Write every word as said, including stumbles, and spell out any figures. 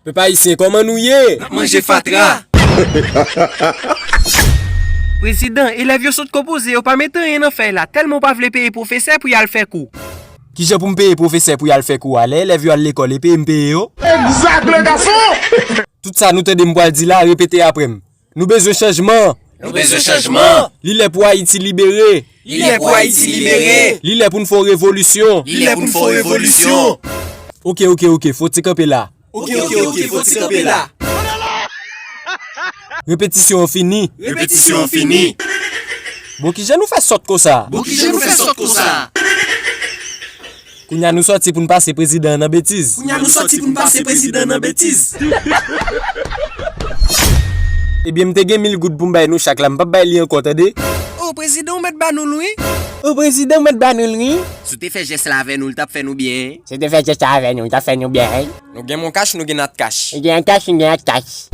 Pèp ayisyen, kòman nou ye? N ap manje fatra. Prezidan, elèv yo sot konpoze, yo pa mete anyen nan fèy la, tèlman w pa vle peye pwofesè pou y al fè kou. Kijan pou m peye pwofesè pou y al fè kou a? Lè elèv yo al lekòl, e peye m peye yo? Egzak, le gason! Tout sa nou tande m pral di la, repete apre m. Nou bezwen chanjman! Nou bezwen chanjman! Li lè pou Ayiti libere! Li lè pou Ayiti libere! Li lè pou n fè yon revolisyon! Li lè pou n fè yon revolisyon! Oke, oke, oke, fò ti kanpe la. Oke, oke, oke, fò ti kanpe la. Repetisyon an fini. Repetisyon an fini. Bon, kijan nou fè sòt konsa? Bon, kijan nou fè sòt konsa? Kounye a nou sòti pou n pase prezidan an nan betiz. Kounye a nou sòti pou n pase prezidan an nan betiz. Ebyen, m te gen mil goud pou m bay nou chak la, m p ap bay li ankò, tande? O, prezidan, ou mèt ba nou l wi. O, prezidan, ou mèt ba nou l wi. Si w te fè jès la avè nou, l t ap fè nou byen. Si w te fè jès la avè nou, l t ap fè nou byen. Nou gen Mon Cash, nou gen Nat Cash. Nou gen Nat Cash, nou gen Nat Cash.